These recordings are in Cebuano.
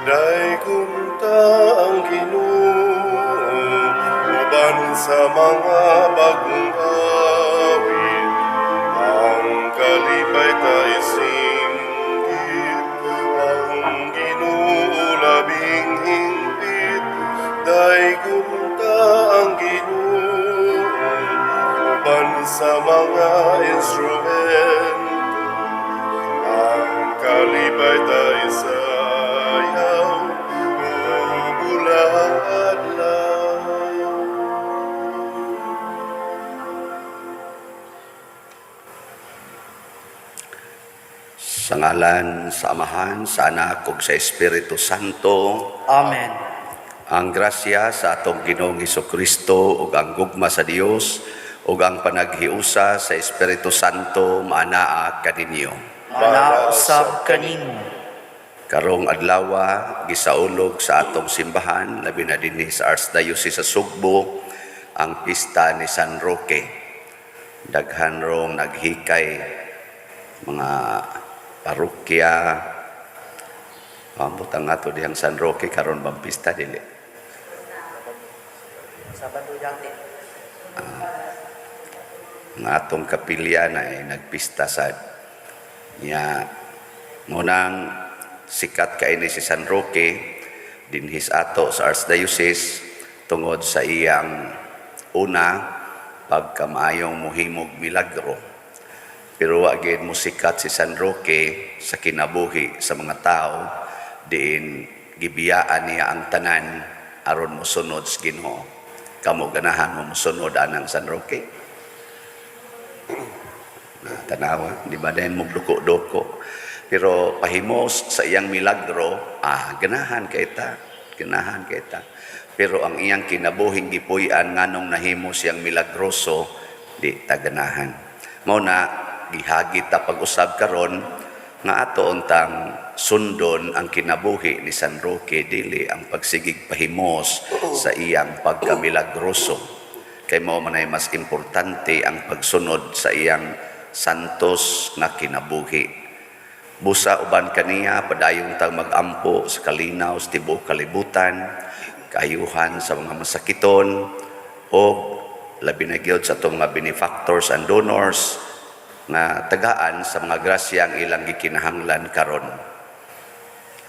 Daygon ta ang Ginoo uban sa mga bagong awit. Ang kalipay ta isinggit, ang Ginoo labing hingpit. Daygon ta ang Ginoo uban sa mga instrumento. Ang kalipay ta isayaw, ug adlaw. Sa ngalan sa Amahan, sa Anak ug sa Espiritu Santo. Amen. Ang grasya sa atong Ginoong Kristo ug ang gugma sa Dios ug ang panaghiusa sa Espiritu Santo maanaa kaninyo. Maanaa usab kanimo. Karong adlawa gisaulog sa atong simbahan, labi na dinhi sa Archdiocese sa Sugbo, ang pista ni San Roque. Daghan rong naghikay mga parokya. Ambot ang ato dihang San Roque karon bang pista, dili? Sabado dati. Ang atong kapilya na ay nagpista sa niya. Munang sikat kay ni si San Roque dinhi sa ato sa Archdiocese tungod sa iyang una pagkamaayong muhimog milagro. Pero wa gid mo sikat si San Roque sa kinabuhi sa mga tao diin gibiyaan niya ang tanan aron mosunod sa Ginoo. Kamo, ganahan mo mosunod anang San Roque? Na, tanawa, di ba dahil mugduko-duko? Pero pahimos sa iyang milagro, ganahan kay ta, ganahan kay ta. Pero ang iyang kinabuhing gipuy-an nganong nahimo siyang milagroso, di ta ganahan. Mao na gihagit ta pag-usab karon nga ato untang sundon ang kinabuhi ni San Roque, dili ang pagsigig pahimos sa iyang pagkamilagroso. Kay mao man ay mas importante ang pagsunod sa iyang santos nga kinabuhi. Busa uban kaniya, padayon tang magampo sa kalinaw sa tibuok kalibutan, kaayuhan sa mga masakiton, o labi na gyud sa atong mga benefactors and donors nga tagaan sa mga grasya ang ilang gikinahanglan karon.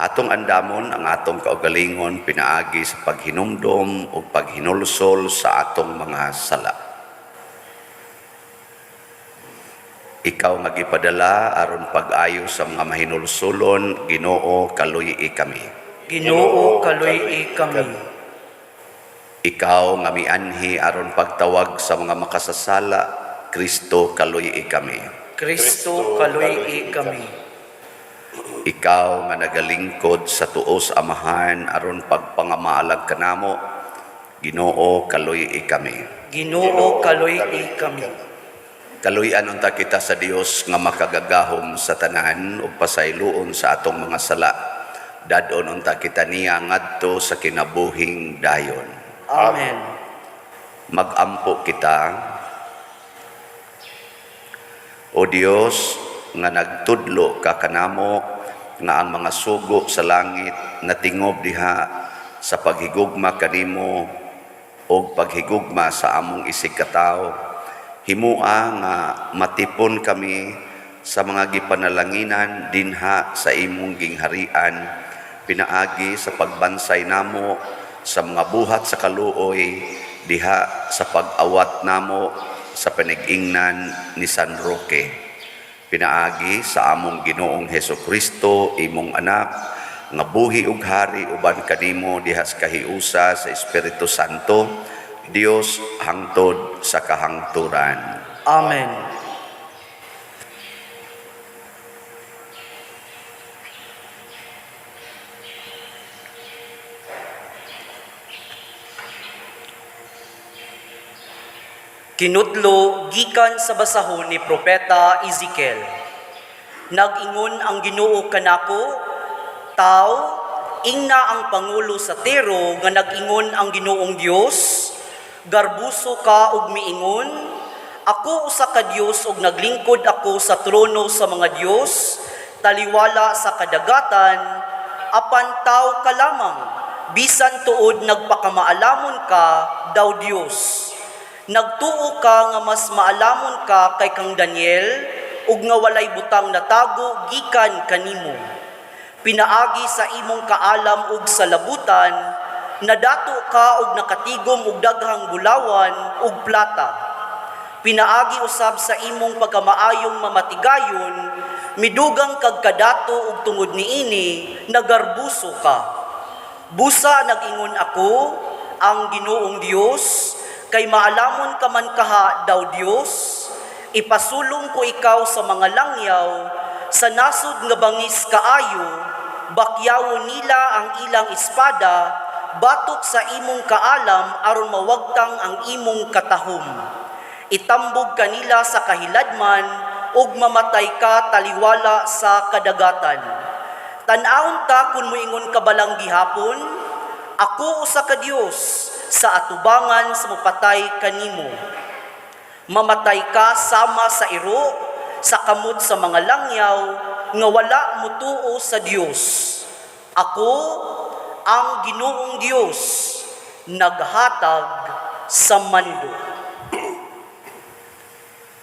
Atong andamon ang atong kaugalingon pinaagi sa paghinumdom o paghinulsol sa atong mga sala. Ikaw nga gipadala aron pag-ayo sa mga mahinulsulon, Ginoo, kaluy-i kami. Ginoo, kaluy-i kami. Ikaw nga mianhi aron pagtawag sa mga makasasala, Kristo, kaluy-i kami. Kristo, kaluy-i kami. Ikaw nga nagalingkod sa tuo sa Amahan aron pagpangamaalag kanamo, Ginoo, kaluy-i kami. Ginoo, kaluy-i kami. Kaluy-an unta kita sa Dios nga makagagahom sa tanan ug pasayloon sa atong mga sala. Dad-on unta kita niya ngadto sa kinabuhing dayon. Amen. Magampo kita. O Dios, nga nagtudlo ka kanamo nga ang mga sugo sa langit natingob diha sa paghigugma kanimo o paghigugma sa among isigkatawo, himua nga matipon kami sa mga gipanalanginan dinha sa imong gingharian pinaagi sa pagbansay namo sa mga buhat sa kaluoy diha sa pag-awat namo sa panigingnan ni San Roque, pinaagi sa among Ginoong Heso Kristo, imong anak, nga buhi ug hari uban kanimo diha sa kahiusa sa Espiritu Santo, Dios hangtod sa kahangturan. Amen. Kinudlo gikan sa basahon ni Propeta Ezekiel. Nag-ingon ang Ginoo kanako, "Tao, ingna ang pangulo sa Tiro nga nag-ingon ang Ginoong Dios, garbuso ka og miingon, 'Ako usa ka Dios ug naglingkod ako sa trono sa mga dios, taliwala sa kadagatan. apan tawo ka lamang, bisan tuod nagpakamaalamon ka daw Dios. Nagtuo ka nga mas maalamon ka kay kang Daniel ug nga walay butang natago gikan kanimo. Pinaagi sa imong kaalam ug salabutan, nadato ka og nakatigom og daghang bulawan ug plata. Pinaagi usab sa imong pagkamaayong mamatigayon, midugang kag kadato ug tungod niini nagarbuso ka. Busa nag-ingon ako, ang Ginoong Dios, kay maalamon ka man kaha daw Dios, ipasulong ko ikaw sa mga langyaw, sa nasod nga bangis kaayo, bakyawon nila ang ilang espada, batok sa imong kaalam aron mawagtang ang imong katahom. Itambog kanila sa kahiladman ug mamatay ka taliwala sa kadagatan. Tan-awon ta kung muingon ka balang gihapon, ako usa ka Dios sa atubangan sa mupatay kanimo. Mamatay ka sama sa iro, sa kamot sa mga langyaw, nga wala mutuo sa Dios. Ako, ang Ginoong Dios, naghatag sa mando.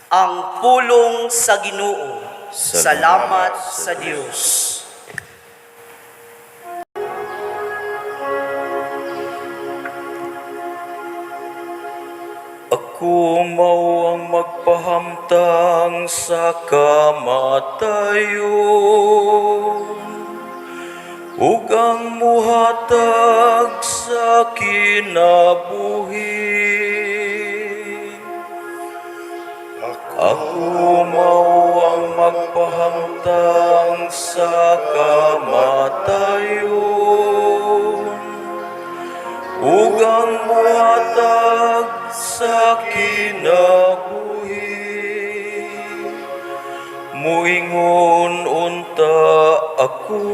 Ang pulong sa Ginoo. Salamat sa Dios. Ako mao ang magpahamtang sa kamatayon ug ang muhatag sa kinabuhi. Ako mao ang magpahamtang sa kamatayon ug ang muhatag sa kinabuhi. Muingon unta ako,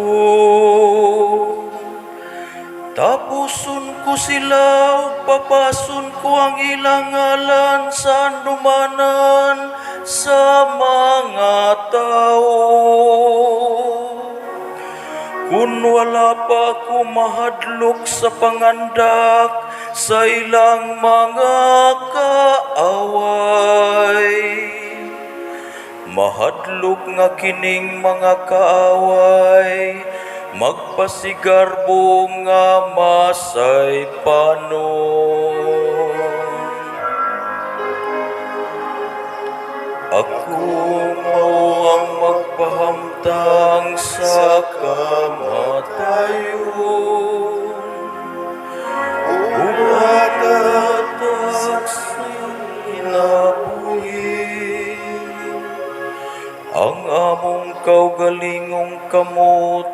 tapuson ko sila ug papason ko ang ilang ngalan sa anumanan sa mga tao. Kung wala pa ako mahadlok sa pangandak sa ilang mga kaaway, mahadlok nga kining mga kaaway magpasigarbo nga masaypanon. Ako mao ang magpahamtang sa kamatayon ug hatag sa kinabuhi. Ang among kaugalingong kamot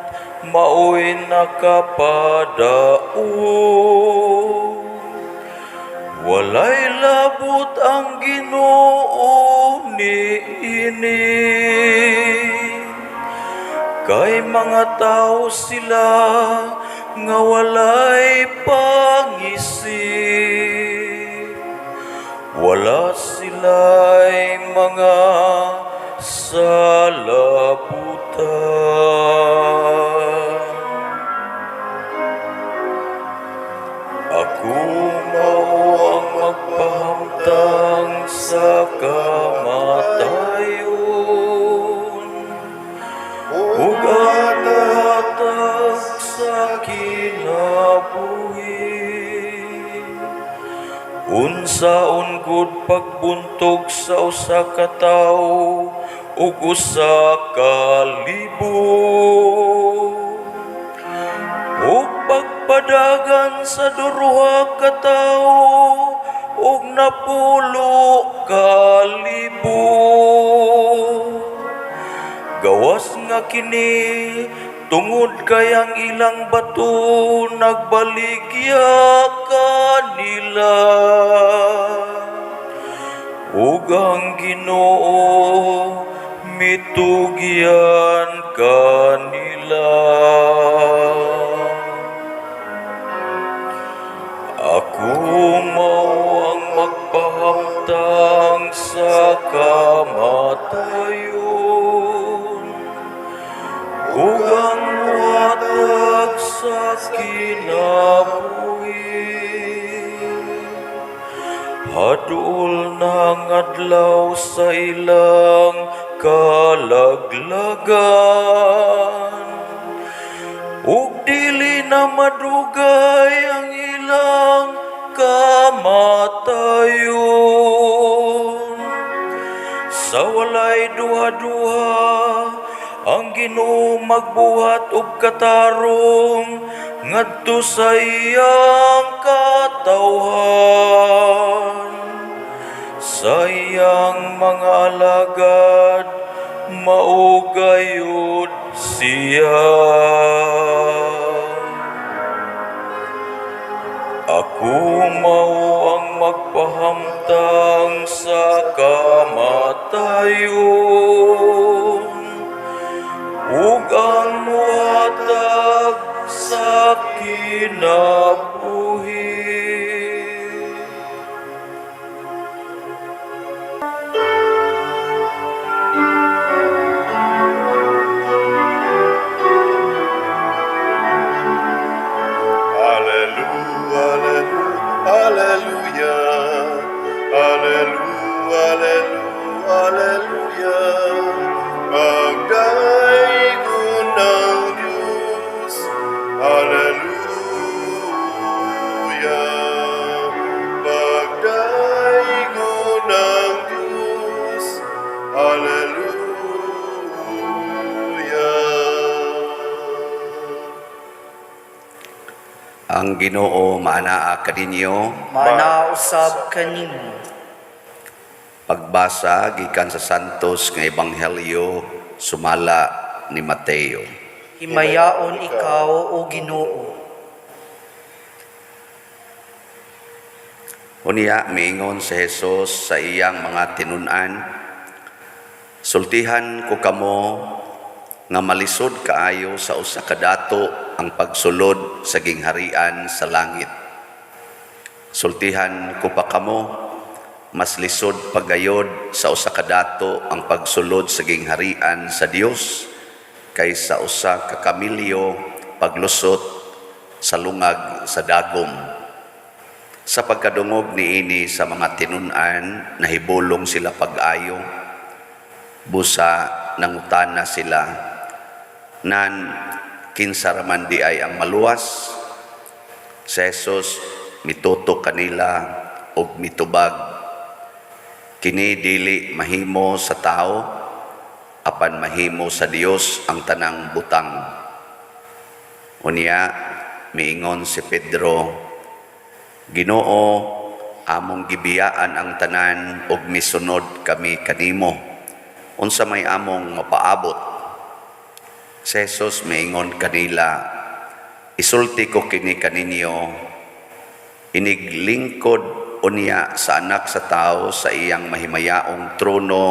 maoy nakapadaog. Walay labot ang Ginoo niini. Kay mga tao sila nga walay pangisip. Wala sila'y mga salabutan. Ako mao ang magpahamtang sa kamatayon ug ang hatag sa kinabuhi. Unsaon gud pagbuntog sa usa ka tawo ug usa ka libo, ug pagpadagan sa duha ka tawo ug 10,000. Gawas nga kini tungod kay ang ilang bato nagbaligya kanila ug ang Ginoo mitugyan kanila. Ako mao ang magpahamtang sa kamatayon ug ang muhatag kinabuhi. Haduol na ang adlaw sa ilang kalaglagan, ug dili na madugay ang ilang kamatayon. Sa walay duha-duha, ang Ginoo magbuhat og katarong ngadto sa iyang katawhan, sa iyang mga alagad, mao gayud siya. Ako mao ang magpahamtang sa kamatayon ug ang muhatag sa kinabuhi. Alleluia, alleluia, alleluia, alleluia, alleluia. Pagdaygon ng Diyos, alleluia. Pagdaygon ng Diyos, alleluia. Ang Ginoo maanaa kaninyo. Maanaa usab kanimo. Pagbasa gikan sa Santos nga Ebanghelyo sumala ni Mateo. Himayaon ikaw, o Ginoo. Unya miingon si Jesus sa iyang mga tinun-an, "Sultihan ko kamo nga malisod kaayo sa usa ka dato ang pagsulod sa gingharian sa langit. Sultihan ko pa kamo, mas lisod pagayod sa usa ka dato ang pagsulod sa gingharian sa Dios kaysa usa ka kamilyo paglusot sa lungag sa dagom." Sa pagkadungog niini sa mga tinun-an, nahibulong sila pag-ayo. Busa nangutana sila, "Nan kinsa raman diay ang maluwas?" Si Jesus mitutok kanila ug mitubag, "Kini dili mahimo sa tao, apan mahimo sa Dios ang tanang butang." Unya miingon si Pedro, "Ginoo, among gibiyaan ang tanan ug misunod kami kanimo. Unsa may among mapaabot?" Si Jesus miingon kanila, "Isulti ko kini kaninyo, iniglingkod unya sa Anak sa Tao sa iyang mahimayaong trono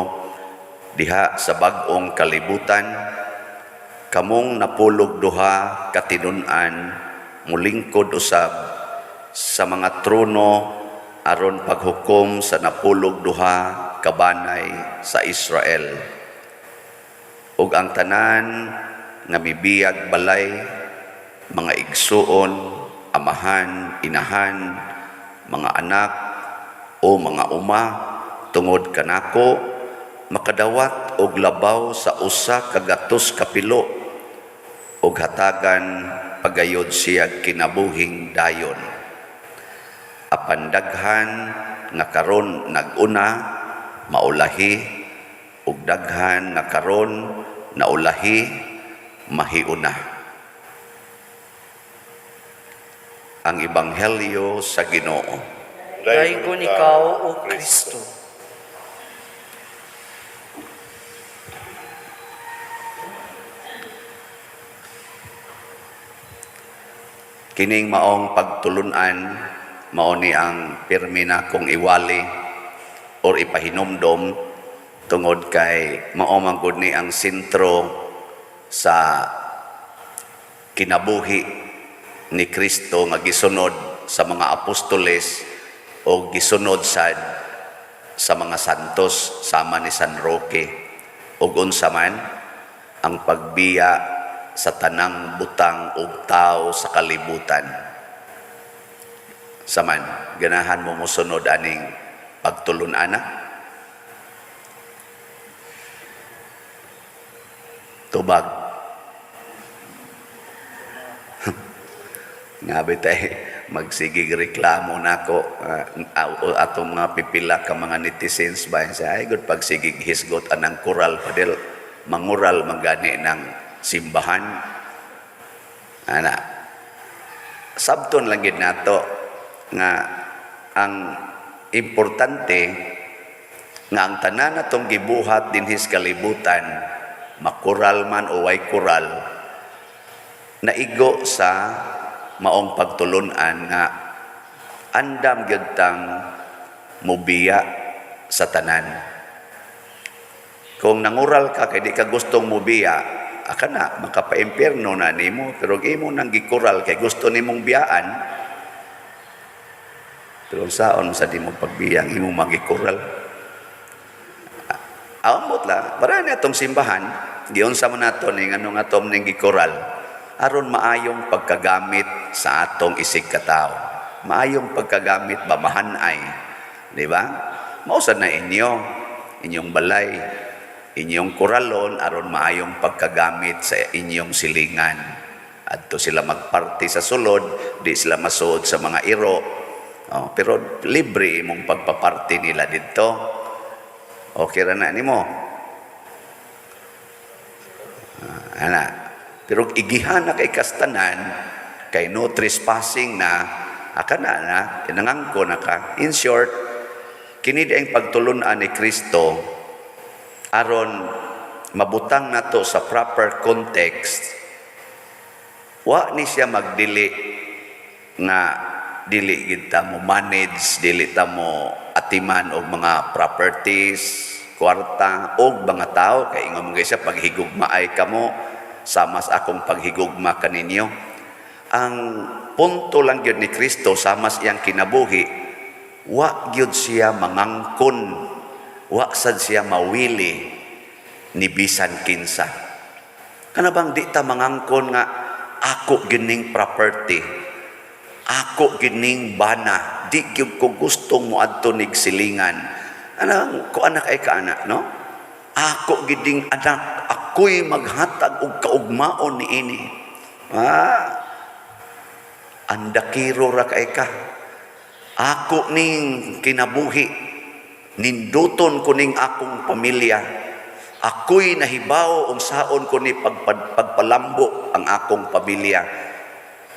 diha sa bag-ong kalibutan, kamong 12 ka tinun-an mulingkod usab sa mga trono aron paghukom sa 12 ka banay sa Israel. Ug ang tanan nga mibiyag balay, mga igsuon, amahan, inahan, mga anak o mga uma tungod kanako makadawat og labaw sa 100 kapilo ug hatagan pagayod siya kinabuhing dayon. Apan daghan nga karon nag-una maulahi, ug daghan nga karon naulahi mahiuna." Ang Ebanghelyo sa Ginoo. Daygon ikaw, O Kristo. Kining maong pagtulunan, mao ni ang pirmi na kong iwali or ipahinumdom tungod kay mao man gud ni ang sentro sa kinabuhi ni Kristo nga gisunod sa mga apostoles o gisunod sa mga santos sama ni San Roque, ug unsa man ang pagbiya. sa tanang butang ug tao sa kalibutan. Saman, ganahan mo mosunod aning pagtulun-ana? Tubag. Nga bitay magsigig reklamo nako atong mga pipila ka mga netizens ba sa ay good pagsigig hisgot anang kural padel mangural manggani ng simbahan ana. Sabton lang gid nato nga ang importante nga ang tanan natong gibuhat dinhi sa kalibutan, makural man o way kural, naigo sa maong pagtulunan nga andam gyud tang mubiya sa tanan. Kung nangural ka kay di ka gustong mubiya, aka na makapaimpierno na nimo, pero imo nang gikural kay gusto nimong biyaan, pero saon sa di mo pagbiyang imong magikural? Amot la para na atong simbahan, giunsa man nato ning ano nga atom ning gikural aron maayong pagkagamit sa atong isig katawo. Maayong pagkagamit ba, mahanay, di ba? Mao sad na inyo, inyong balay, inyong kuralon aron maayong pagkagamit sa inyong silingan. Adto sila magparty sa sulod, di sila masuod sa mga iro. Oh, pero libre imong pagpaparty nila didto. Okay ra na nimo. Ana. Pero igihan na kay kastanan, kay no trespassing na, aka na na, inangangko na ka. In short, kini di ang pagtulunan ni Kristo aron mabutang nato sa proper context. Wa ni siya magdili nga dili gid ta mo manage, dili ta mo atiman og mga properties, kwarta og mga tao, kay ingon man siya, "Paghigugmaay kamo sama sa akong paghigugma kaninyo." Ang punto lang gyud ni Kristo sama sa iyang kinabuhi, wa gyud siya mangangkon, wa sad siya mawili ni bisan kinsa. Kana bang di ta mangangkon nga ako gining property, ako gining bana, di gyud ko gustong moadto nig silingan. Anang ko anak ay kaanak, no? Ako giding anak, ako'y maghatag og kaugmaon niini. Ah, andakiro ra kay ka. Ako ning kinabuhi, ninduton ko ning akong pamilya. Ako'y nahibaw unsaon ko ni pagpalambo ang akong pamilya.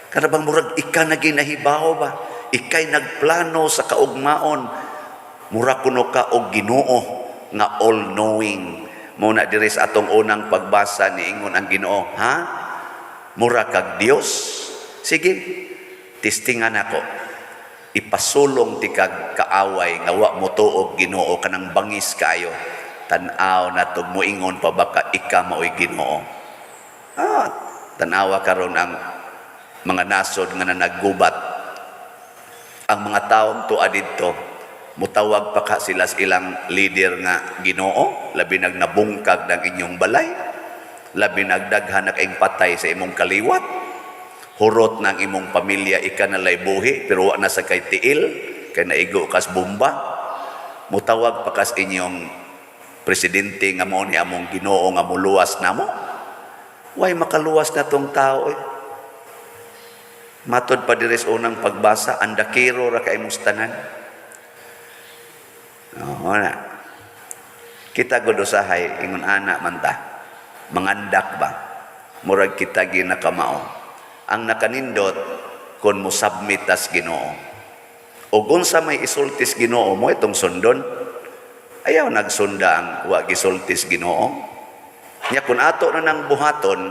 Kana bang murag ika na ginahibaw ba? Ikay nagplano sa kaugmaon. Mura kuno ka og Ginoo nga all-knowing. Muna diri sa atong unang pagbasa, niingon ang Ginoo, "Ha? Mura kag Dios? Sige, testingan ako. Ipasulong ti kag kaaway nga wa mo tuog Ginoo, kanang bangis kayo. Tan-aw na tug moingon pa baka ika maoy Ginoo." Ah, tanawa karon ang mga nasod nga nanaggubat. Ang mga taong tuad didto, mutawag pa ka sila sa ilang leader nga Ginoo, labi nag nabungkag ng inyong balay, labi nagdaghan na kayong patay sa imong kaliwat, hurot ng imong pamilya, ika na lay buhi, pero wa na sa kay tiil, kay naigo kas bomba, mutawag pa kas inyong presidente nga mo ni among Ginoo nga muluwas namo. Way makaluwas na tong tao eh. Matod pa diri sa unang pagbasa, andakiro ra kay tanan. Oo na. Kita gud usahay ingon ana man ta. Mangandak ba? Murag kita ginakamao. Ang nakanindot kon mo submit tas Ginoo. O unsa may isultis Ginoo mo itong sundon. Ayaw nagsunda ang wa gisultis Ginoo. Nya kun ato na nang buhaton,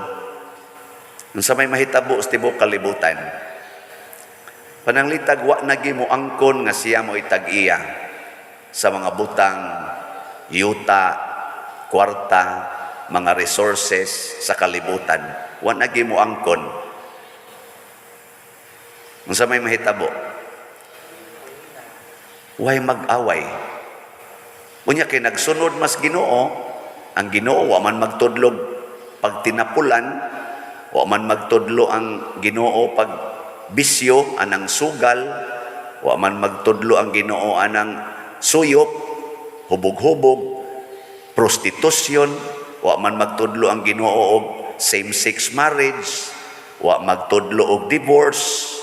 unsa may mahitabo sa tibuok kalibutan? Pananglitag wa nagi mo angkon nga siya mo itag-iya sa mga butang, yuta, kwarta, mga resources sa kalibutan. Wa nagi mo angkon. Unsa may mahitabo? Way mag-away. Unya kay nagsunod mas Ginoo, ang Ginoo wa man magtudlog pag tinapulan, Wa man magtudlo ang Ginoo pag bisyo anang sugal, wa man magtudlo ang Ginoo anang suyop, hubog-hubog, prostitution, wa man magtudlo ang Ginoo og same-sex marriage, wa magtudlo og divorce,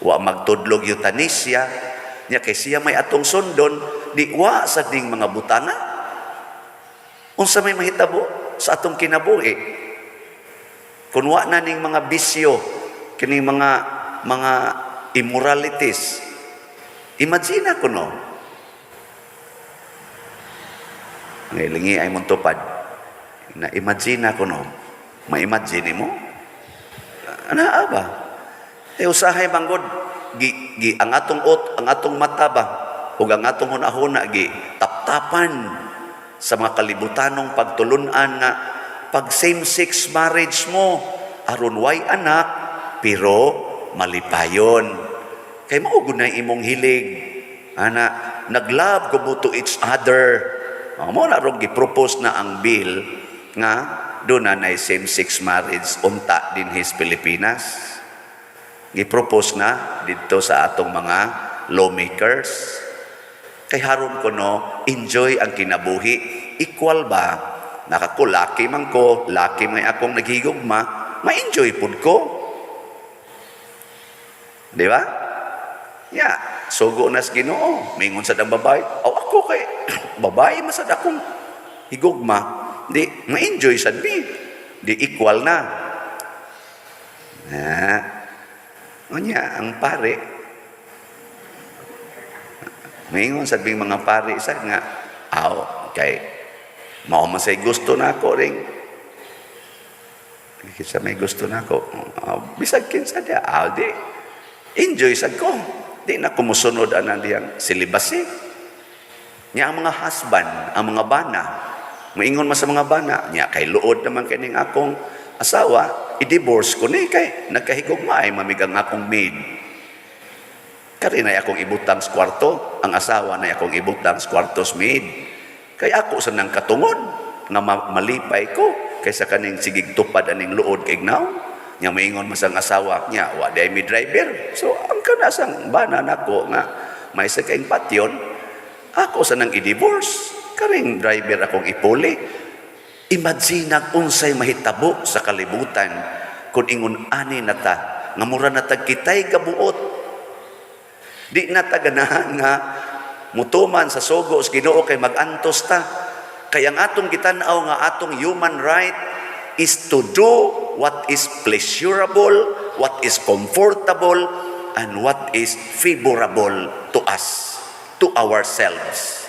wa magtudlo og euthanasia. Nya kay siya may atong sundon, di wa sa ding mga butana. Unsa may mahitabo sa atong kinabuhi kung wa na ning mga bisyo, kining mga immoralities? Imagine ko, no? Ngayon ay mong tupad. Na imagine ko, no? Ma-imagine mo? Ana ba? Eh usahay manggod gi, gi ang atong ot, ang atong mata ba ug ang atong hunahuna gi taptapan sa mga kalibutanong pagtulunan nga pag same-sex marriage mo aron way anak pero malipayon kay mao gud na imong hilig ana, nag-love ko mo to each other. Oh, mo na rong gi-propose na ang bill nga doon na nay same-sex marriage unta dinhi sa Pilipinas. Gi-propose na didto sa atong mga lawmakers kay haron ko, no, enjoy ang kinabuhi, equal ba? Nakako laki man ko, laki may akong naghigugma, ma-enjoy pud ko, di ba? Ya, sugo na sa Ginoo. Mingon sa ang babae, "Aw, ako kay babae masad akong higugma." Di ma-enjoy sad mi. Di equal na. Na. Unya, ang pare, mingon sa bing mga pare sa nga, aw, kay mao man say gusto na ako ring kinsa may gusto na ako, bisag kinsa dia, aw, di enjoy sad ko, di na kumusunod ana diyang celibacy. Nya ang mga husband, ang mga bana, moingon man sa mga bana nya, kay luod naman kining akong asawa, i-divorce ko ni kay nagkahigugma ay mamig ang akong maid. Kari na akong ibutang sa kwarto, ang asawa na akong ibutang sa kwarto sa maid. Kay ako sa nang katungod nga malipay ko kaysa kaning sigig tupad aning luod kay ignaw. Nya moingon man sang asawa niya, wa di mi driver. So ang kana sang bana nako nga may sa kaing patyon, ako sa nang i-divorce. Karing driver akong ipuli. Imagine ang unsay mahitabo sa kalibutan kung ingon ani na ta, nga mura na tag kitay kabuot. Di na ta ganahan nga mutuman sa sugo sa Ginoo kay magantos ta. Kay ang atong gitan-aw nga atong human right is to do what is pleasurable, what is comfortable, and what is favorable to us, to ourselves.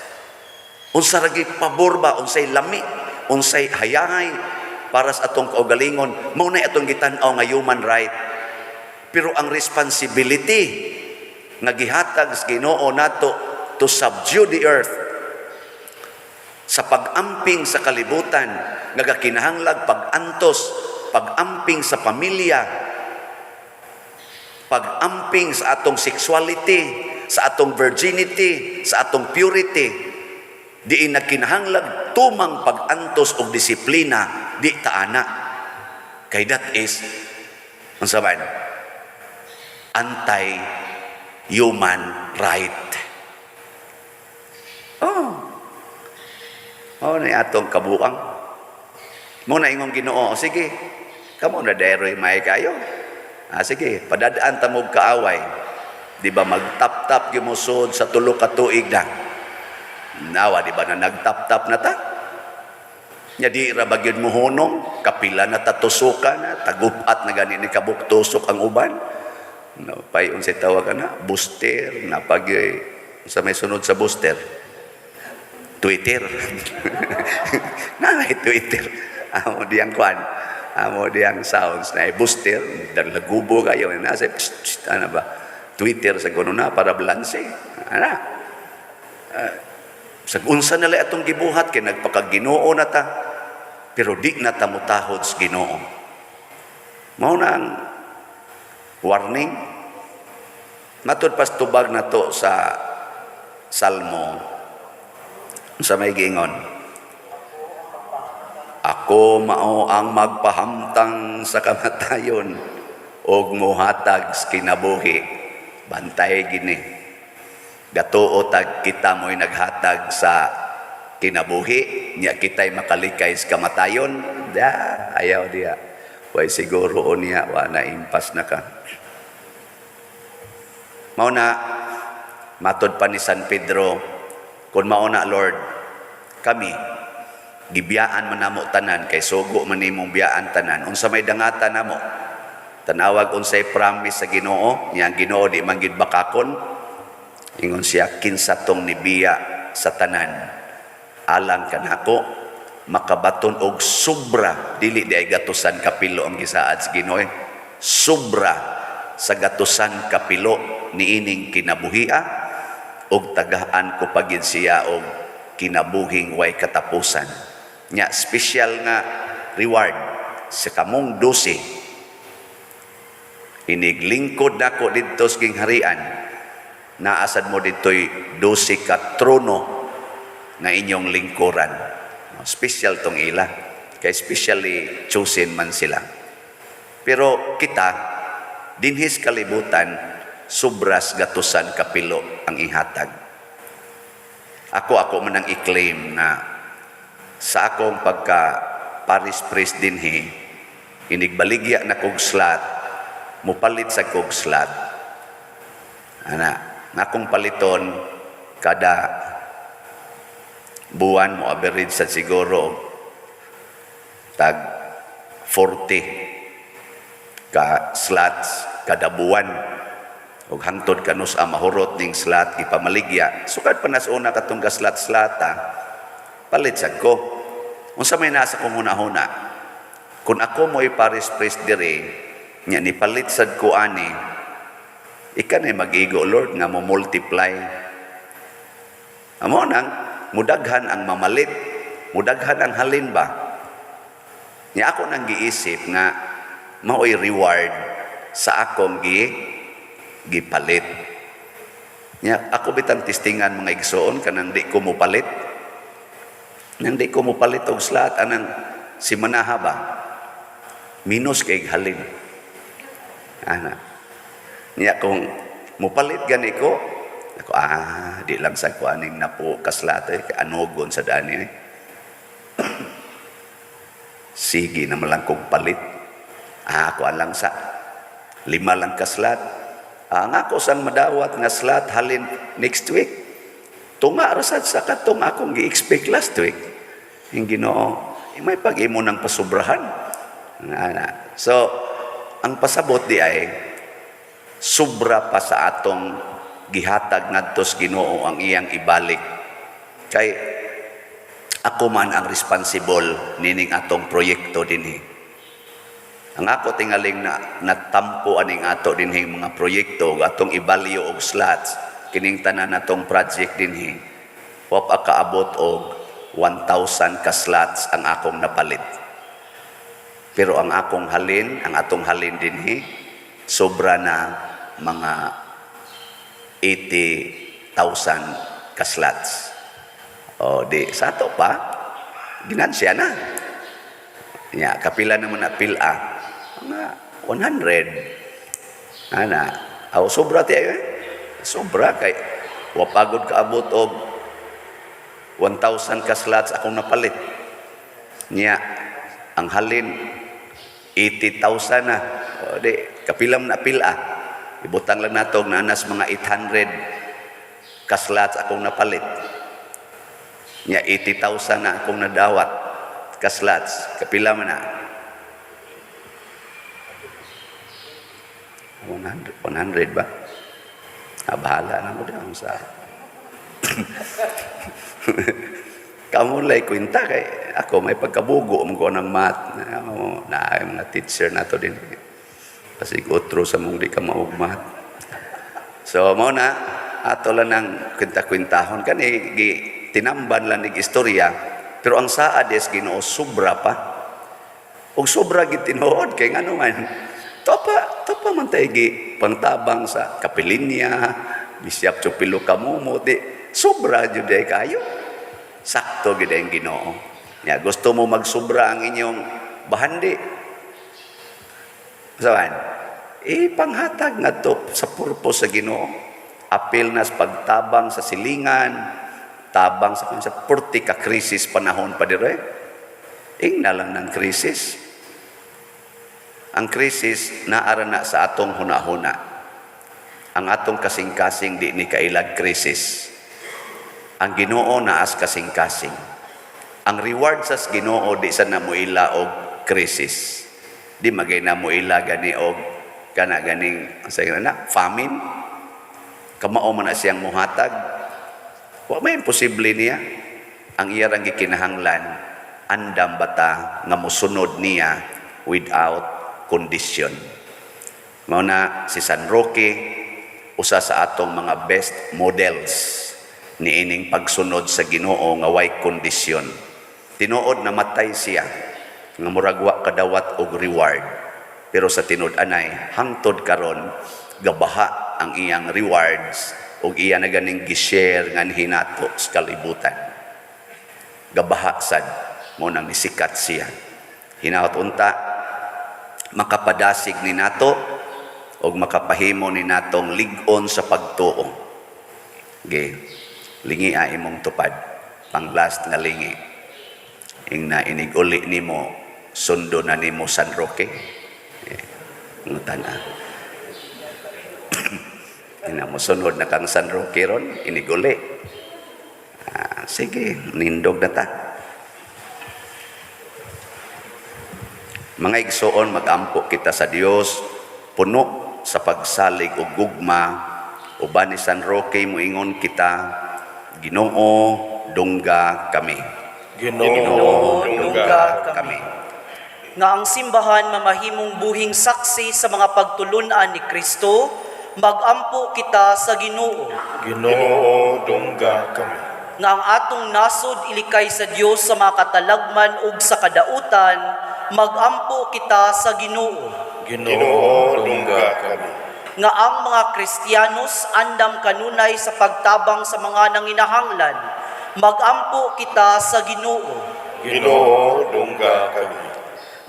Unsa ra pabor ba, unsay lami, unsay hayahay para sa atong kaugalingon, mao na atong gitan-aw nga human right. Pero ang responsibility nga gihatag sa Ginoo nato to subdue the earth sa pag-amping sa kalibutan nga gakinahanglag pag-antos, pag-amping sa pamilya, pag-amping sa atong sexuality, sa atong virginity, sa atong purity, diin nagkinahanglag tumang pag-antos og disiplina, di taana kay that is unsa man anti-human right. Oh. Oh, na atong kabuang. Mo na ingong Ginoo, sige. Kamo na deroy may kayo. Ah, sige, padadaan ta mo kaaway. Di ba magtap-tap gyud mo sud sa 3 ka tuig na? Nawa, di ba na nagtap-tap na ta? Nya di ra ba gyud mo hunong, kapila na ta tusukan na, tagupat na gani ni kabuk tusok ang uban. No, pay unsay tawag na, booster, napag sa may sunod sa booster. Twitter. Na Twitter. Amo diyang kwan. Amo diyang sounds na booster, lagubo kayo na sa psst, psst, ano ba? Twitter sa kuno na para balanse. Ana. Sa unsa nila atong gibuhat kay nagpakaginoo na ta pero di na ta mutahod sa Ginoo. Mao na ang warning. Matud pas tubag na to sa Salmo sa may giingon. Ako Ako mao ang magpahamtang sa kamatayon ug mohatag sa kinabuhi. Bantay gini. Gatuo tag kita mo'y naghatag sa kinabuhi, nya kita'y makalikay sa kamatayon. Da, ayaw diya. Way siguro o niya, wa na impas na ka. Mao na, matod pa ni San Pedro, kung mao na, Lord, kami, gibiyaan man namo tanan, kay sugo man nimong biyaan tanan, unsa may dangatan namo, tanawag unsay promise sa Ginoo, niya ang Ginoo di man gid bakakon, ingon siya, kinsa tong nibiya sa tanan, alang kanako, makabaton og sobra, dili di ay gatusan kapilo ang gisaad sa Ginoo, eh. Sobra sa gatusan kapilo niining kinabuhia, og tagaan ko pagid siya og kinabuhing way katapusan. Nya special nga reward sa kamong 12. Iniglingkod nako didto sa gingharian. Naasad mo dito'y 12 ka trono nga inyong lingkuran. Special tong ila. Kay specially chosen man sila. Pero kita, dinhis kalibutan, sobras gatusan kapilo ang ihatag. Ako man ang i-claim na sa akong pagka parish priest dinhi, inigbaligya na kog slot, mupalit sa kog slot. Ana, nga akong paliton kada buwan mo average sa siguro tag 40 ka slots kada buwan ug hangtod kanus ang mahurot ning slot gipamaligya, sukad pa nas una katong ka slot slata, palit sad ko. Unsa may nasa kong huna-huna, kung ako mo'y parish priest diri nya nipalit sad ko ani, ika na mag-igo, Lord, nga mo multiply. Amo nang mudaghan ang mamalit, mudaghan ang halin ba. Nya ako nang giisip nga mao'y reward sa akong gipalit. Nya ako bitang testingan, mga igsoon, kanang di ko mopalit. Nang di ko mopalit og slot anang simanaha ba. Minus kay halin. Ana. Nya kung mopalit gani ko, ako di lang sa ko aning napo ka slot eh, kay anugon sa dani eh. Sige na lang kong palit. Ah, ako alang sa lima lang ka slot. Ah, ang ako sang madawat nga slot halin next week. Tunga rasad sa katong akong gi-expect last week. Yung Ginoo, eh, may pag-imo ng pasubrahan. Ana. So, ang pasabot di ay sobra pa sa atong gihatag ngadto sa Ginoo ang iyang ibalik. Kay ako man ang responsible nining atong proyekto dinhi. Ang ako tingaling na natampo aning ato dinhi mga proyekto ug atong ibalyo og slots kining tanan natong project dinhi. Wa pa kaabot og 1,000 ka slots ang akong napalit. Pero ang akong halin, ang atong halin dinhi, sobra na mga 80,000 ka slots. O di sa ato pa, ginansya na. Ya, kapila naman na pila? Mga 100. Ana, aw sobra ti eh. Sobra kay wa pagod kaabot og 1,000 ka slots akong napalit. Nya, ang halin 80,000 na. O di, kapila man na pila? Ibutang lang nato na nas mga 800 ka slots akong napalit. Nya 80,000 na akong nadawat ka slots. Kapila man na? 100, 100 ba? Ah, bahala na mo diyan sa Kamu lay kwenta kay ako may pagkabugo mo ko ng math na, na ay mga teacher na to din. Kasi otro sa mong di ka maug math. So mao na ato lang ng kwenta-kwentahon kani gi tinamban lang nig istorya, pero ang saad is Ginoo sobra pa. Ug sobra gid tinuod kay ngano man topa topa man tay gi pangtabang sa kapilinya bisyap pilo ka mo di sobra jud ay kayo. Sakto gid ang Ginoo. Ya, gusto mo magsubra ang inyong bahandi. Saan? Ipanghatag ngadto sa purpose sa Ginoo. Apil na sa pagtabang sa silingan, tabang sa purti ka krisis panahon pa dire. Ingna lang ng krisis. Ang krisis naara na sa atong hunahuna. Ang atong kasing-kasing di ni kailag krisis. Ang Ginoo naas kasing-kasing. Ang reward sa Ginoo di sa namuila og krisis. Di magay namuila gani og kana ganing sa na famine. Kamao man na siyang muhatag. Wa may imposible niya. Ang iya rang gikinahanglan, andam bata nga mosunod niya without condition. Mao na si San Roque, usa sa atong mga best models niining pagsunod sa Ginoo nga way kondisyon. Tinuod namatay siya nga murag wa kadawat og reward. Pero sa tinud-anay, hangtod karon gabaha ang iyang rewards ug iya na ganing gi-share nganhi nato sa kalibutan. Gabaha sad mo nang nisikat siya. Hinaot unta makapadasig ni nato ug makapahimo ni natong lig-on sa pagtuo. Ge, lingi a imong tupad, pang last nga lingi. Ingna inig uli nimo, sundo na nimo San Roque. Eh, ngutan a. Ina mo sunod na kang San Roque ron, inig uli. Ah, sige, nindog na ta. Mga igsoon, magampo kita sa Dios, puno sa pagsalig og gugma, uban ni San Roque moingon kita, Ginoo, dungga kami. Ginoo, dungga kami. Nga ang simbahan mamahimong buhing saksi sa mga pagtulunan ni Kristo, magampo kita sa Ginoo. Ginoo, dungga kami. Nga ang atong nasod ilikay sa Dios sa mga katalagman ug sa kadautan, magampo kita sa Ginoo. Ginoo, dungga kami. Nga ang mga Kristiyanos andam kanunay sa pagtabang sa mga nanginahanglan, magampo kita sa Ginoo. Ginoo, dungga kami.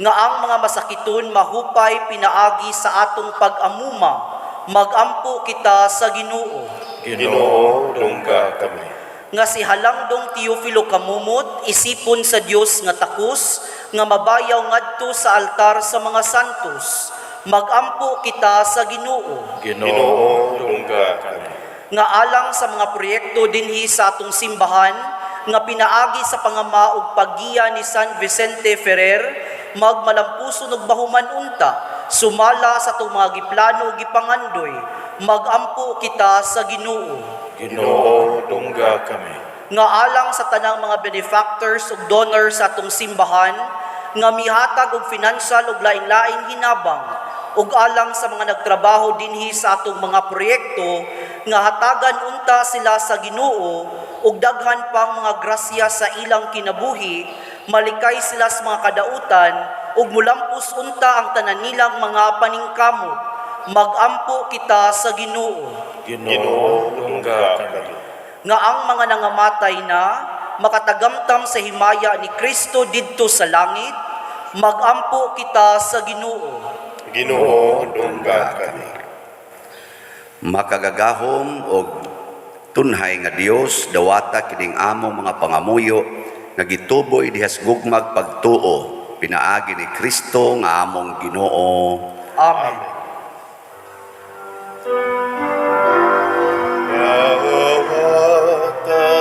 Nga ang mga masakiton mahupay pinaagi sa atong pag-amuma, magampo kita sa Ginoo. Ginoo, dungga kami. Nga si Halangdong Teofilo Camomot isipon sa Dios nga takos nga mabayaw ngadto sa altar sa mga santos, magampo kita sa Ginoo. Ginoo, dungga kami. Nga alang sa mga proyekto dinhi sa atong simbahan nga pinaagi sa pangama ug paggiya ni San Vicente Ferrer, magmalampuson ug bahuman unta sumala sa atong mga giplano ug gipangandoy, magampo kita sa Ginoo. Ginoo, dungga kami. Nga alang sa tanang mga benefactors ug donors sa atong simbahan nga mihatag og financial ug lain-laing hinabang, ug alang sa mga nagtrabaho dinhi sa atong mga proyekto nga hatagan unta sila sa Ginoo ug daghan pang mga grasya sa ilang kinabuhi, malikay sila sa mga kadautan ug mulampos unta ang tanan nilang mga paningkamot, magampo kita sa Ginoo. Ginoo, dungga kami. Nga ang mga nangamatay na makatagamtam sa himaya ni Kristo didto sa langit, magampo kita sa Ginoo. Ginoo, dungga kami. Makagagahom og tunhay nga Dios, dawata kining among mga pangamuyo nga gituboy dihas gugmag pagtuo pinaagi ni Kristo nga among Ginoo. Amen. Dawata,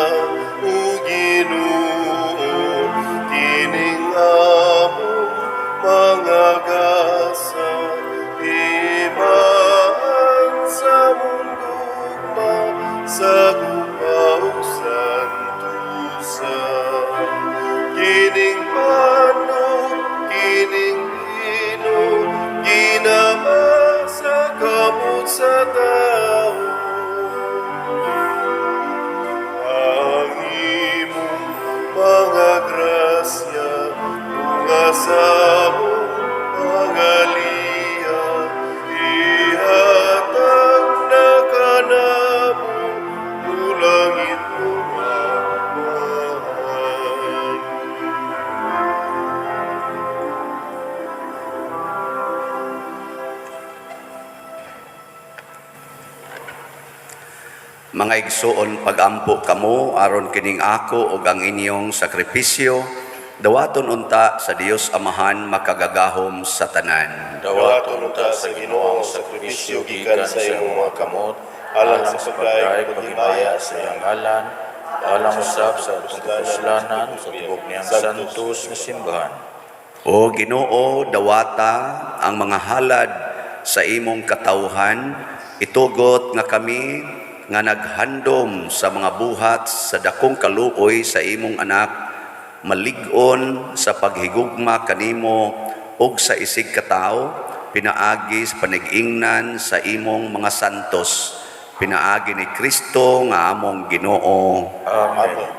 o Ginoo, kining among mga gasa, imaan sa among gugma, sa gugma ug santusa. Kining pano, kining bino, ginama sa kamot sa tao. Ang imong mga grasya, bunga sa among pangaliya, ihatag na kanamo, ulangit mo, Amahan. Mga igsuon, pagampo kamo aron kining ako ug ang inyong sakripisyo dawaton unta sa Dios Amahan makagagahom sa tanan. Dawaton unta sa Ginoo ang sakripisyo gikan sa imong mga kamot alang sa pagdayeg paghimaya sa iyang ngalan, alang usab sa atong kapuslanan sa tibok niyang santos nga simbahan. O Ginoo, dawata ang mga halad sa imong katawhan, itugot nga kami nga naghandom sa mga buhat sa dakong kaluoy sa imong anak, malig-on sa paghigugma kanimo ug sa isig katawo, pinaagi sa panig-ingnan sa imong mga santos, pinaagi ni Kristo nga among Ginoo. Amen.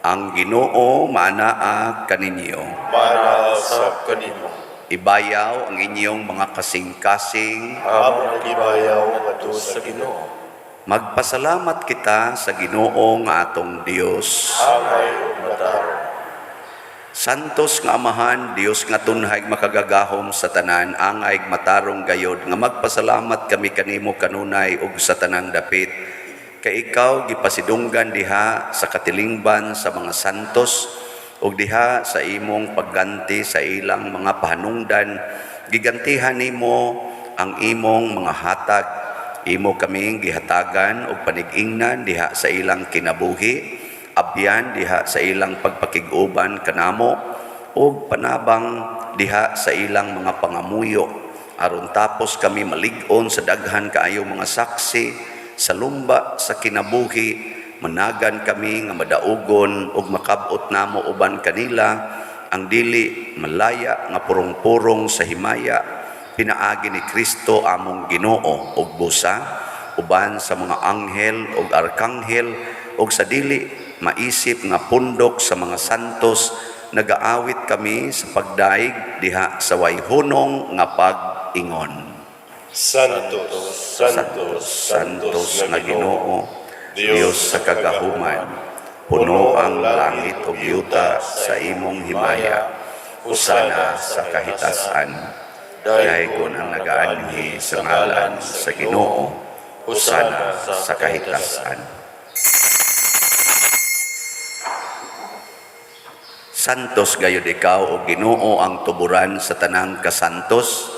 Ang Ginoo maanaa kaninyo. Maanaa Usab kanimo. Ibayaw ang inyong mga kasing-kasing. Amo Amo nang gibayaw ngadto sa Ginoo. Magpasalamat kita sa Ginoo nga atong Dios. Angay ug matarong. Santos nga Amahan, Dios nga tunhay makagagahom sa tanan, angay matarong gayod nga magpasalamat kami kanimo kanunay ug sa tanang dapit. Kay ikaw gipasidunggan diha sa katilingban sa mga santos ug diha sa imong pagganti sa ilang mga pahanungdan, gigantihan nimo ang imong mga hatag. Imo kaming gihatagan og panig-ingnan diha sa ilang kinabuhi, abyan diha sa ilang pagpakig-uban kanamo ug panabang diha sa ilang mga pangamuyo aron tapos kami malig-on sa daghan kaayo mga saksi sa lumba sa kinabuhi, managan kami nga madaugon ug makab-ot namo uban kanila ang dili malaya nga purong-purong sa himaya, pinaagi ni Kristo among Ginoo. Ug busa uban sa mga anghel ug arkanghel ug sa dili maisip nga pundok sa mga santos, nagaawit kami sa pagdaig diha sa wayhunong nga pag-ingon. Santos, Santos, Santos nga Ginoo, Dios sa kagahuman, puno ang langit ug yuta sa imong himaya. Hosana sa kahitasan. Daygon ang nagaanhi sa ngalan sa Ginoo. Hosana sa kahitasan. Santos gayud ikaw o Ginoo, ang tuburan sa tanang kasantos.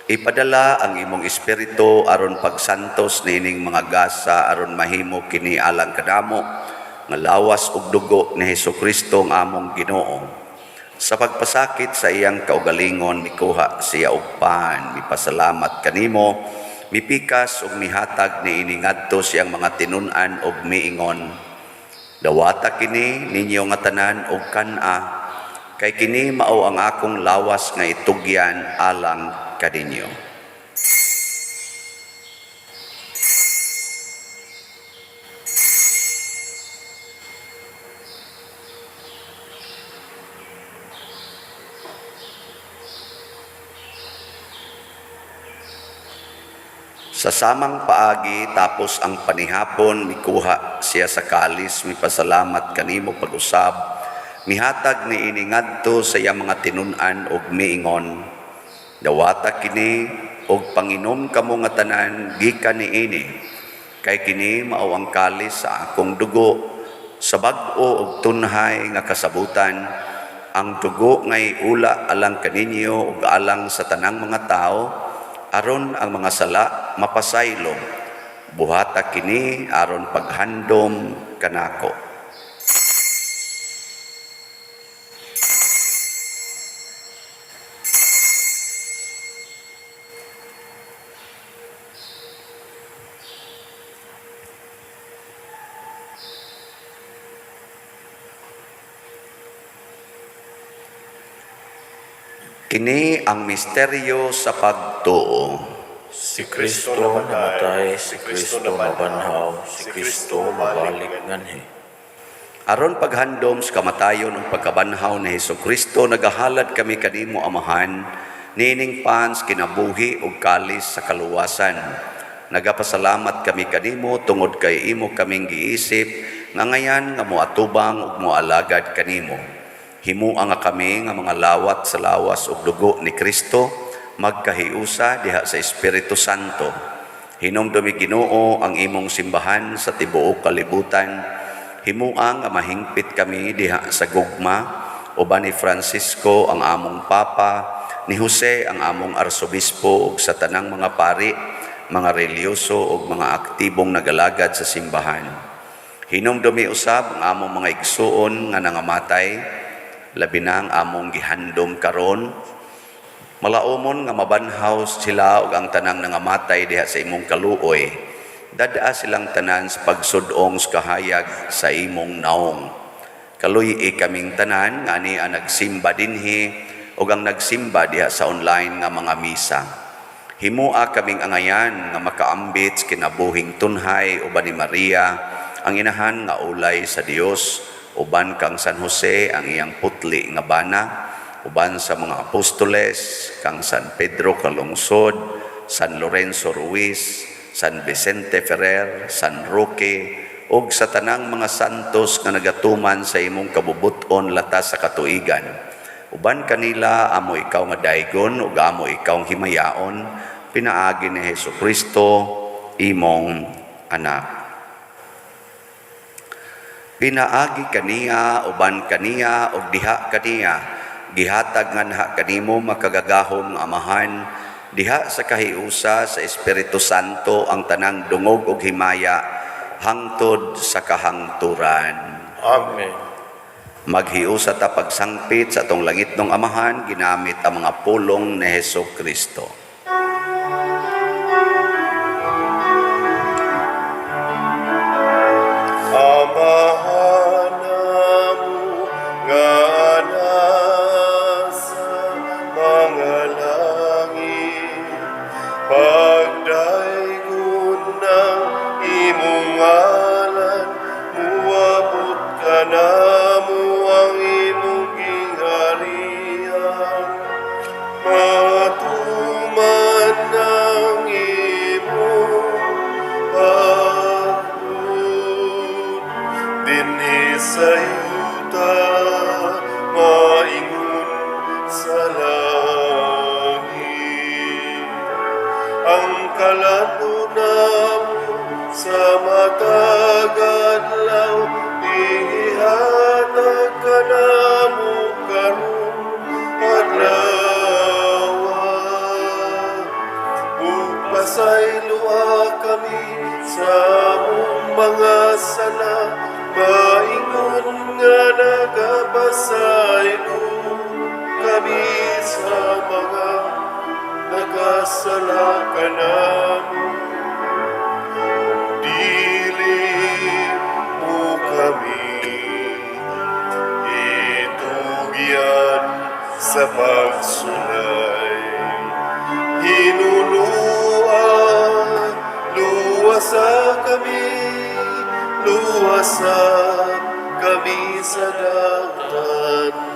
Ipadala ang imong espiritu aron pagsantos niining mga gasa aron mahimo kini alang kanamo nga lawas ug dugo ni Hesukristo ang among Ginoo. Sa pagpasakit sa iyang kaugalingon, mikuha siya og pan, mipasalamat kanimo, mipikas ug mihatag niini ngadto siyang mga tinun-an ug miingon: "Dawata kini ninyo nga tanan og kan-a, kay kini mao ang akong lawas nga itugyan alang kaninyo." Sa samang paagi, tapos ang panihapon, mikuha siya sa kalis, mipasalamat kanimo pag-usab, mihatag niini ngadto sa iyang mga tinun-an ug miingon: "Dawata kini og panginom kamo nga tanan gikan niini, kay kini mao ang kalis sa akong dugo sa bag-o ug tunhay nga kasabutan, ang dugo nga iula alang kaninyo ug alang sa tanang mga tawo aron ang mga sala mapasaylo. Buhata kini aron paghandom kanako." Kini ang misteryo sa pagtuo. Si Kristo namatay, si Kristo nabanhaw, si Kristo mabalik nganhi. Aron paghandom sa kamatayon ug pagkabanhaw ni Hesukristo, nagahalad kami kanimo, Amahan, niining pans kinabuhi ug kalis sa kaluwasan. Nagapasalamat kami kanimo tungod kay imo kaming giisip nga ngayan nga moatubang ug moalagad kanimo. Himua nga kami nga mga lawat sa lawas ug dugo ni Kristo magkahiusa diha sa Espiritu Santo. Hinumdumi, Ginoo, ang imong simbahan sa tibuok kalibutan. Himua nga mahingpit kami diha sa gugma uban ni Francisco ang among Papa, ni Jose ang among Arsobispo ug sa tanang mga pari, mga relihiyoso ug mga aktibong nagalagad sa simbahan. Hinumdumi usab ang among mga igsuon nga nangamatay, labi na ang among gihandom karon. Malaumon nga mabanhaw sila ug ang tanang nangamatay diha sa imong kaluoy. Dad-a silang tanan sa pagsud-ong sa kahayag sa imong naong. Kaluy-i kaming tanan nga ani ang nagsimba dinhi ug ang nagsimba diha sa online nga mga misa. Himua kaming angayan nga makaambit sa kinabuhing tunhay uban ni Maria, ang inahan nga ulay sa Dios, uban kang San Jose ang iyang putli nga bana, uban sa mga apostoles, kang San Pedro Calungsod, San Lorenzo Ruiz, San Vicente Ferrer, San Roque, ug sa tanang mga santos nga nagatuman sa imong kabubut-on latas sa katuigan. Uban kanila amo ikaw nga daygon ug amo ikaw himayaon pinaagi ni Hesus Kristo, imong anak. Pinaagi kaniya, uban kaniya ug diha kaniya, gihatag nganha kanimo, makagagahom nga Amahan, diha sa kahiusa sa Espiritu Santo ang tanang dungog ug himaya hangtod sa kahangturan. Amen. Maghiusa ta pagsangpit sa atong langitnong Amahan ginamit ang mga pulong ni Hesus Kristo. Amahan namo nga nasa mga langit, pagdaygon ng imong ngalan, muabot kanamo ang imong gingharian, matuman ang imong pagbuot dinhi sa yuta maingon sa langit. Ang kalan-on namo sa matag adlaw ihatag kanamo karong adlaw. Ug pasayloa kami sa among mga sala, maingon nga nagapasaylo kami sa mga nagasala kanamo. Dili mo kami itugyan sa pagsulay. Hinulua, luwasa kami, luwasa kami sa dautan.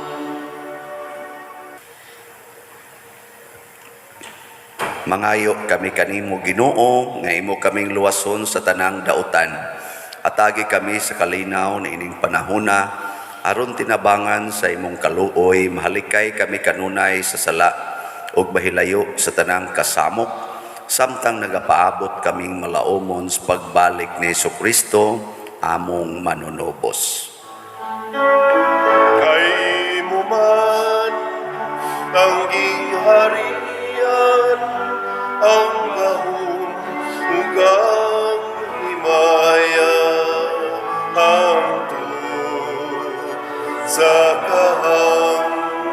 Mangayo kami kanimo, Ginoo, nga imo kaming luwason sa tanang dautan. Atagi kami sa kalinaw na ining panahona aron tinabangan sa imong kaluoy mahalikay kami kanunay sa sala ug mahilayo sa tanang kasamok samtang nagapaabot kaming malaumon sa pagbalik ni Kristo among manunubos. Kay imo man ang gingharian, ang gahom ug ang himaya hangtod sa kahangturan.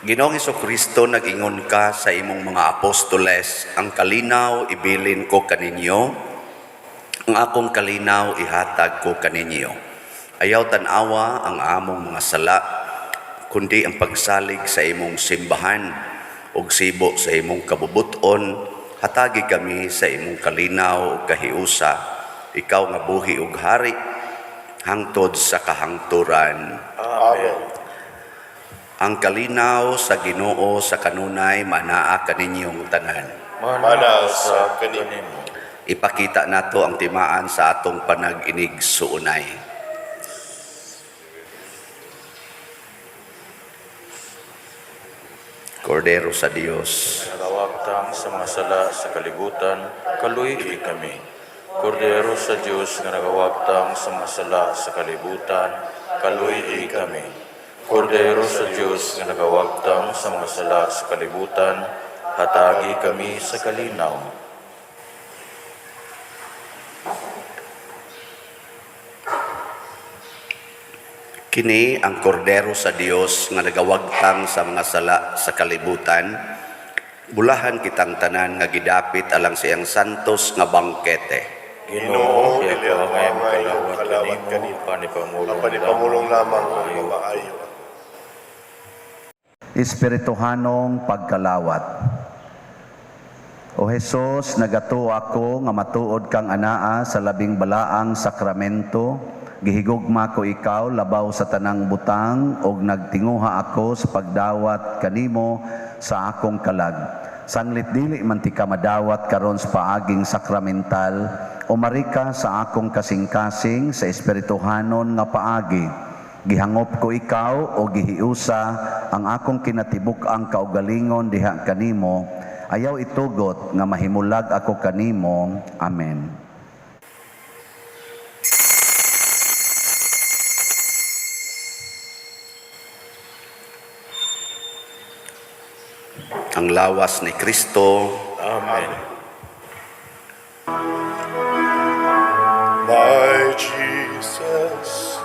Ginoong Kristo, nag-ingon ka sa imong mga apostoles, "Ang kalinaw ibilin ko kaninyo, ang akong kalinaw ihatag ko kaninyo." Ayaw tan-awa ang among mga sala, kundi ang pagsalig sa imong simbahan ug sibo sa imong kabubuton, hatagi kami sa imong kalinaw ug kahiusa, ikaw nga buhi ug hari hangtod sa kahangturan. Amen. Ang kalinaw sa Ginoo sa kanunay manaa kaninyong tanan. Mana sa kanimo. Ipakita nato ang timaan sa atong panag-inig-suunay. Kordero sa Dios. Nagawagtang sa mga sala sa kalibutan, kaluy kami. Kordero sa Dios nga nagawagtang sa mga sala sa kalibutan, kaluy kami. Kordero sa Dios nga nagawagtang sa mga sala sa kalibutan, hatagi kami sa kalinaw. Kini ang kordero sa Dios nga nagawagtang sa mga sala sa kalibutan. Bulahan kitang tanan nga gidapit alang sa iyang santos nga bangkete. Ginoo, Ginoo, dili dili ako ako angay angay makalawat makalawat kanimo, kanimo. panipamulong Ang panipamulong lamang ang maayo. mamaayo ako. Espirituhanong pagkalawat. O Hesus, nagatuo ako nga matuod kang anaa sa labing balaang sakramento. Gihigugma ko ikaw labaw sa tanang butang ug nagtinguha ako sa pagdawat kanimo sa akong kalag. Sanglit dili man ti ka madawat karon sa paaging sakramental, umari ka sa akong kasing-kasing sa espirituhanon nga paagi. Gihangop ko ikaw o gihiusa ang akong kinatibuk-ang kaugalingon diha kanimo. Ayaw itugot nga mahimulag ako kanimo. Amen. Ang lawas ni Kristo. Amen. My Jesus,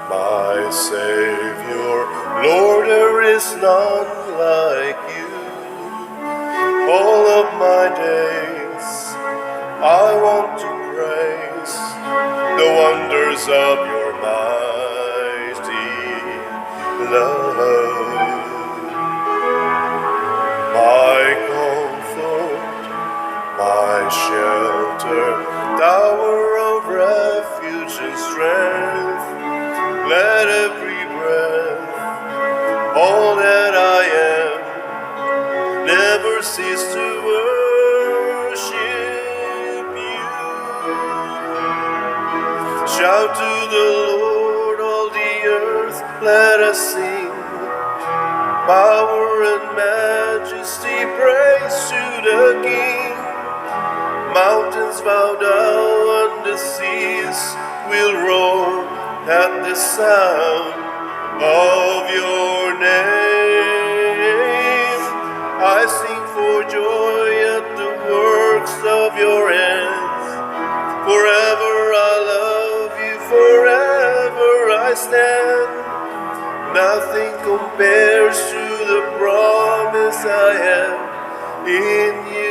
my Savior, Lord, there is none like you. All of my days, I want to praise the wonders of your mighty love. My comfort, my shelter, tower of refuge and strength. Let every breath, all that I am, never cease to worship you. Shout to the Lord, all the earth, let us sing. Power and majesty, praise to the King. Mountains bow down and the seas will roar at the sound of your name. I sing for joy at the works of your hands. Forever I love you, forever I stand. Nothing compares to the promise I have in you.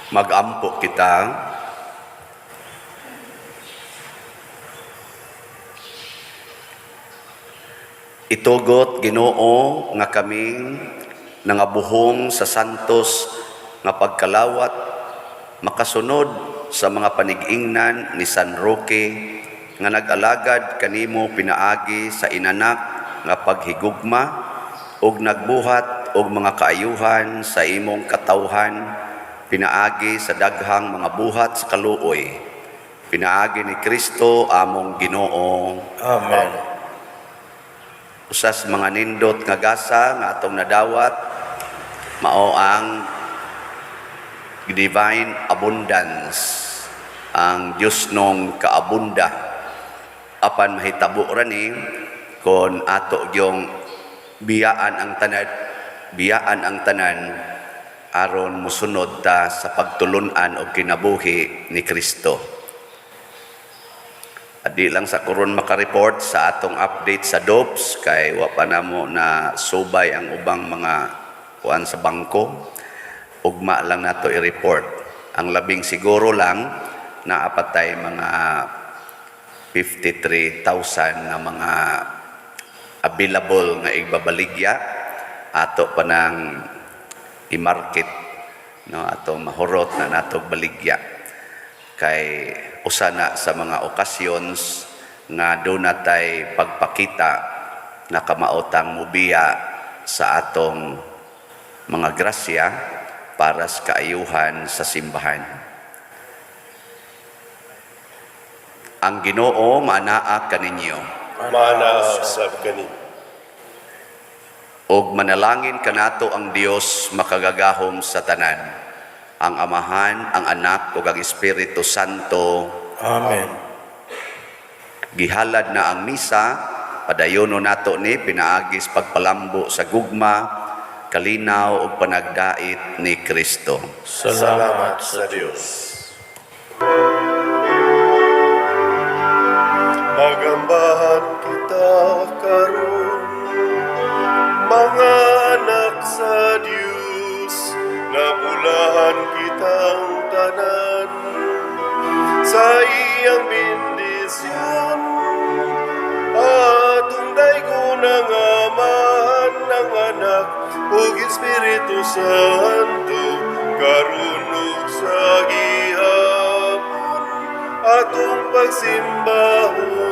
Magampo kita. Itugot Ginoo nga kaming nangabuhong sa santos nga pagkalawat makasunod sa mga panigingnan ni San Roque nga nag-alagad kanimo pinaagi sa inanak nga paghigugma ug nagbuhat og mga kaayuhan sa imong katawhan pinaagi sa daghang mga buhat sa kaluoy, pinaagi ni Kristo among Ginoo. Amen. Usas mga nindot nga gasa nga atong nadawat mao ang divine abundance, ang Dios nong kaabunda. Apan mahitabo ra ni kon ato gyong biyaan ang tanan aron mosunod ta sa pagtulun-an og kinabuhi ni Kristo. Adi lang sa karon makareport sa atong update sa DOPS kay wa pa namo na subay ang ubang mga kuan sa bangko. Ugma lang nato i-report. Ang labing siguro lang naa pa tay mga 53,000 na mga available nga igbabaligya. Ato pa nang i-market, no, ato mahurot na natog baligya kay usa na sa mga okasyons nga duna tay pagpakita nga kamaotang mubiya sa atong mga grasya para sa kaayuhan sa simbahan. Ang Ginoo maanaa kaninyo. Maanaa sab kaninyo. Ug manalangin kanato ang Dios makagagahom sa tanan, ang Amahan, ang Anak ug ang Espiritu Santo. Amen. Gihalad na ang misa, padayono nato ni pinaagis pagpalambo sa gugma, kalinaw ug panagdait ni Kristo. Salamat sa Dios. Magambahan kita karon, mga anak sa Dios, nabulahan kitang tanan sa iyang bendisyon. Atong daygon ang Amahan, ang Anak ug Espiritu Santo, karon ug sa gihapon atong pagsimbahon.